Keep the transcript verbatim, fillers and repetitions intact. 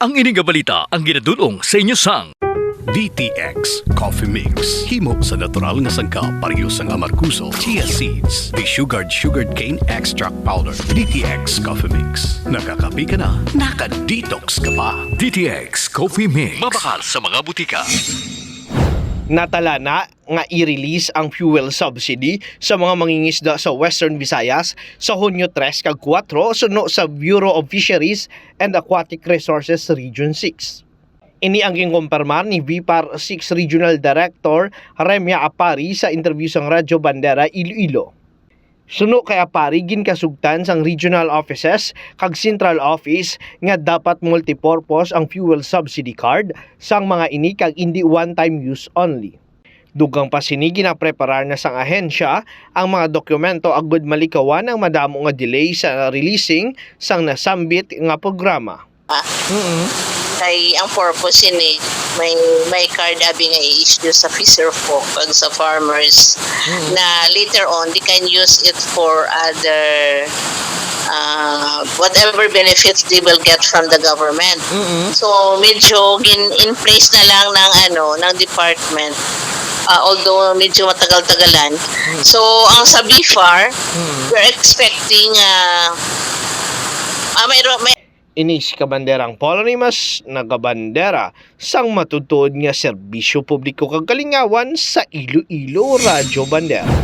Ang ini nga balita ang ginadul-ong sa inyo sang D T X Coffee Mix. Himo sa natural nga sangkap, pareho sang amargoso, chia seeds, desugared sugarcane extract powder. D T X Coffee Mix. Nakakape ka na, naka-detox ka pa. D T X Coffee Mix. Mabakal sa mga butika. Natala na nga i-release ang fuel subsidy sa mga mangingisda sa Western Visayas sa Hunyo tres kag kuwatro, suno sa Bureau of Fisheries and Aquatic Resources Region six. Ini ang ginkumpirmar ni V PAR six Regional Director Remya Apari sa interview sang Radyo Bandera Iloilo. Suno kay Apari, ginkasugtan sang regional offices kag central office nga dapat multipurpose ang fuel subsidy card sang mga ini kag indi one-time use only. Dugang pa sini, ginapreparar na sang ahensya ang mga dokumento agud malikawan ang madamo nga delay sa releasing sang nasambit nga programa. Mm-mm. Kay ang purpose ini, may, may card abi nga i-issue sa fisher folk kag sa farmers Mm-mm. na later on they can use it for other, uh, whatever benefits they will get from the government. Mm-mm. So medyo gin in place na lang ng ano, ng department, uh, although medyo matagal-tagalan. Mm. So ang sa B FAR, Mm. we're expecting, uh, ah, mayroon, may Ini si Kabanderang Paul Animas, nagabandera sang matutuod nga serbisyo publiko kag kalingawan sa Iloilo Radyo Bandera.